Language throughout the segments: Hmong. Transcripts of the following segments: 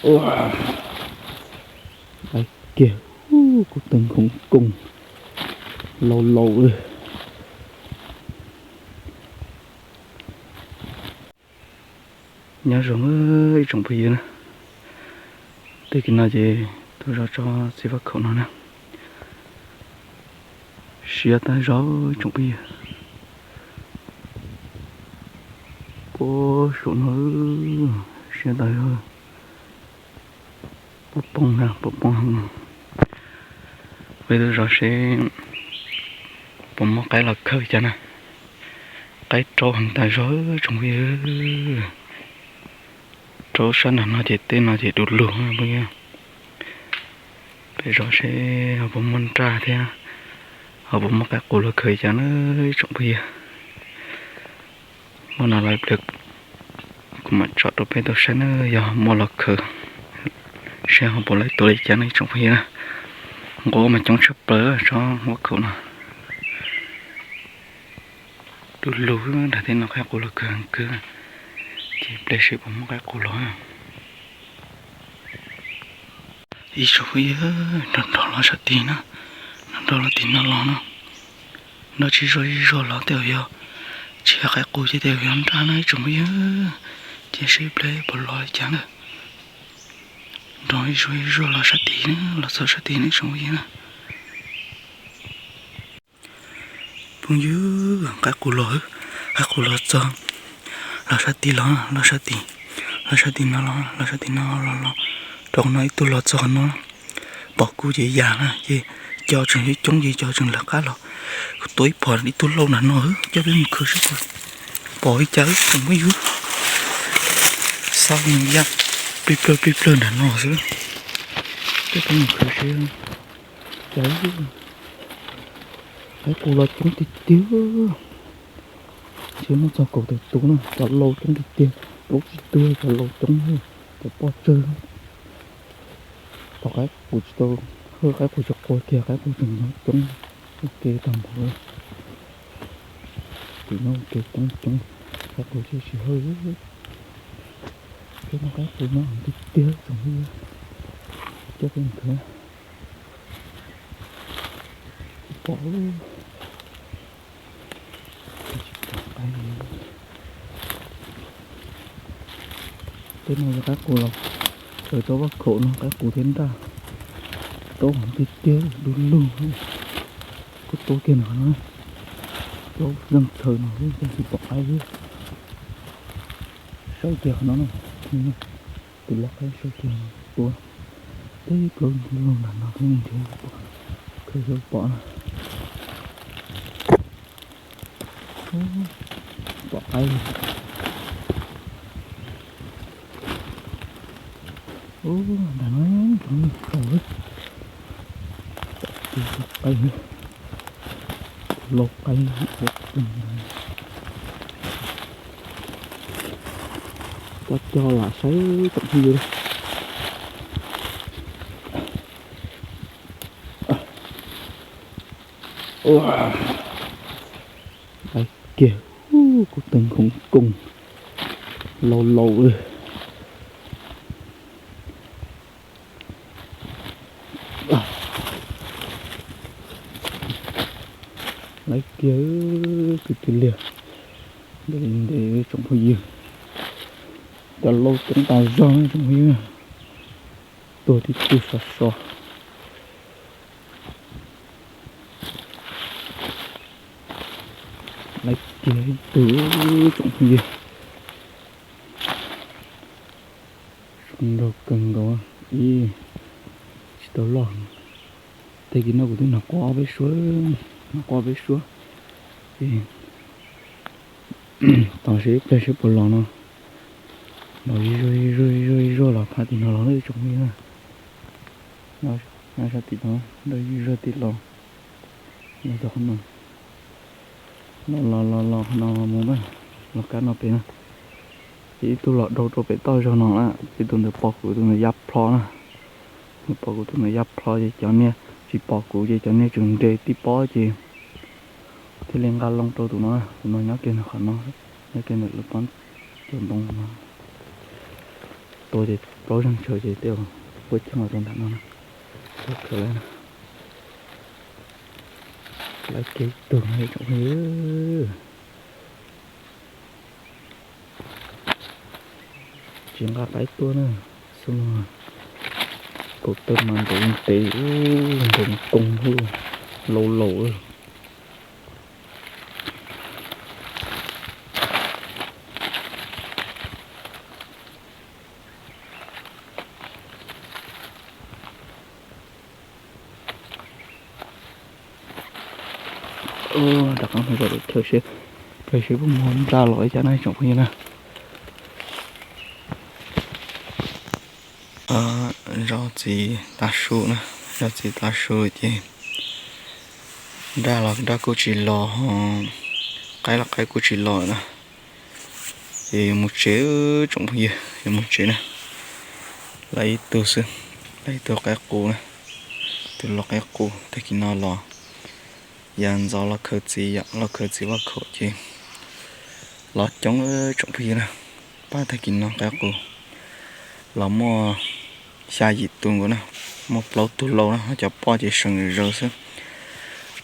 Ua, laiv kiag, kuv teeg khoom kooj laus laus li. Nyob zoo ib tsoom phooj ywg na, tej kis no ces tuaj zov tsob txiv faj khaum no na, siav tag zog tsoom phooj ywg. Puag saum no siav tag zog. Puas poob na, puas poob heev. Peb tuaj zov seb puas muaj qaib los khaws cas na. Qaib raub heev tag zog tsoom phooj ywg. Raub sab nram no ces tej no ces du lug phooj ywg. Peb zov seb ho puas muaj nraj thiab ho puas muaj qaib qus los khaws cas na tsoom phooj ywg. Muaj no lawm pliag kuv mam tsom rau peb tau saib na, yog muaj los khaws seb ho puas lawv tua li cas no tsoom phooj ywg na. Nquab mas coob tshaj plaws tsob huab khaum no. Du lug nrag tej no qaib qus los kawg kawg, ces pliag seb puas muaj qaib qus los. Ib tsoom phooj ywg, nrog nrog los sab tid na, nrog nrog los tim no los no, nrog tsis zuag ib zuag los tej zaum yog, tsis yog qaib qus ces tej zaum yog nraj na ib tsoom phooj ywg, ces seb pliag puas los li cas na. Nrog ib zuag ib zuag los sab tid na, los txog sab tid na ib tsoom phooj ywg na. Phooj ywg, qaib qus los, qaib qus los txog, los sab tid los, los sab tid, los sab tid no los, los sab tid no los los, rau qhov no ib tug los txog qhov no, pom kuv ces yam na ces cov tseem coob coob ces cov tseem lawv qab los. Kuv tua ib phom ib tug lauj nram no, coj peb mus khwv seb puas pom li cas tsoom phooj ywg. Xab mus yaj plig plawg plig plawg nram no xwb. Coj peb mus khwv seb cas. Qaib qus los coob tiag tiag. Ntshe muaj txog kaum tawm tus na, cov laus coob tiag tiag, plaub tsib tug cov laus coob, cov poj tsawg. Tom qaib qus tsis tau, hawj qaib qus tsis qua kiag, qaib qus tseem nyob coob ua ke tag npaum li. Tim no ua ke coob coob, qaib qus tsis tsis hawj. Peb no qaib qus no tiag tiag tsoom phooj ywg, coj peb mus khwv. Tsis pom. Tej no yog qaib qus los, raws tsob vaj khaum no qaib qus thiab nraj, raub heev tiag tiag du lug. Kuv tua kiag no, raub zeeg tshawv no xwb tsis pom qaib li. Saib kiag qhov no na, tus lau qaib saib kiag no tua, teb plaub ntug lug nram no peb mus nrhiav, khaws xyov pom na. Pom qaib li. Ub, nram no tsoom tau lawm. Pom qaib, lau qaib. Coj coj lam saib tsoom phooj ywg. Laiv kiag, kuv teeg khoom kooj laus laus li. Laiv kiag, kwv tij liag, ntev li ntev tsoom phooj ywg, cov laus coob tas zog tsoom phooj ywg, tuag tib tug sov sov. Laiv kiag ib tug tsoom phooj ywg. Zoo nraug kawg nkaus, ib tsis tau loj. Tag kis no kuv twb nov quaj ob peb suab, nov quaj ob peb suab. Tos seb ib pliag seb puas los no. Los zuag zuag zuag zuag los phab tim no los lawm tsoom phooj ywg na. Nyob sab tim no, los zuag zuag tim los, los txog qhov no. Los los los los qhov no mus na, los kab no pem na. Ces ib tug los dhau rau pem toj zog no na, ces tus ntawd pom kuv tus ntawd ya plho na. Nws pom kuv tus ntawd ya plho ces cov niag tsis pom kuv ces cov niag tseem nres tib pob ces thiaj li nqa loo rau tus no, tus no nyob kiag ntawm qhov no, nyob kiag ntawm lub pob cua ntoo no. Tua ces plaub zaug tsawv ces tej zaum puab ceeb los rau nram no na. Tau kawg lawm na. Laiv kiag ib tug no tsoom phooj ywg. Tsis nqa qaib tuaj na, xub no kaum tawm mas ntaus ntev, ntaus koob hub, laus laus. Rov qab mus zov chaw seb, peb seb puas muaj nraj los ib cab na tsoom phooj ywg na. Zov txiv tav su na, zov txiv tav su ces nraj los nraj kuj tsis los, qaib los qaib kuj tsis los na. Ces yuav mus tsev tsoom phooj ywg, yuav mus tsev na. Laiv ib tug xwb, laiv ib tug qaib qus na, tus lau qaib qus tag kis no los, yav ntxov los khaws txiv, los khaws txiv vaj khaum ces los coob tsoom phooj ywg na. Pab tag kis no qaib qus los muaj xya yim tus nkaus na, muaj plaub tug lau na, ho cov poj ces seem zaws xwb.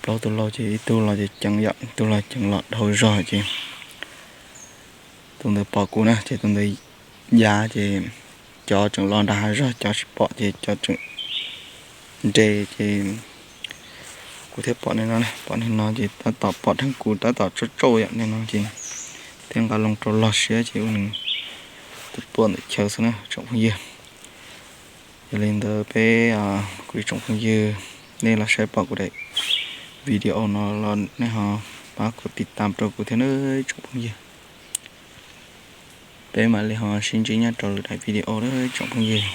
Plaub tug lau ces ib tug los ces ceev yom, ib tug los ceev los dhau zog ces tus ntawd pom kuv na ces tus ntawd ya ces cov tseem los nram hav zog, cov tsis pom ces cov tseem nres ces kuv thiaj pom nej no, pom nej no ces tab tom pom dheev kuv tab tom tsauj tsauj yom, nej no ces thiaj nqa loo rau log siab ces ua nws tus tuaj ntawm chaw xwb na tsoom phooj ywg. Yog li ntawd peb kuv ib tsoom phooj ywg, nej los saib pom kuv daim video no los nej ho pab kuv tiv tam rau kuv thiab na tsoom phooj ywg. Peb mam li ho sib ntsib nyob rau lwm daim video na tsoom phooj ywg.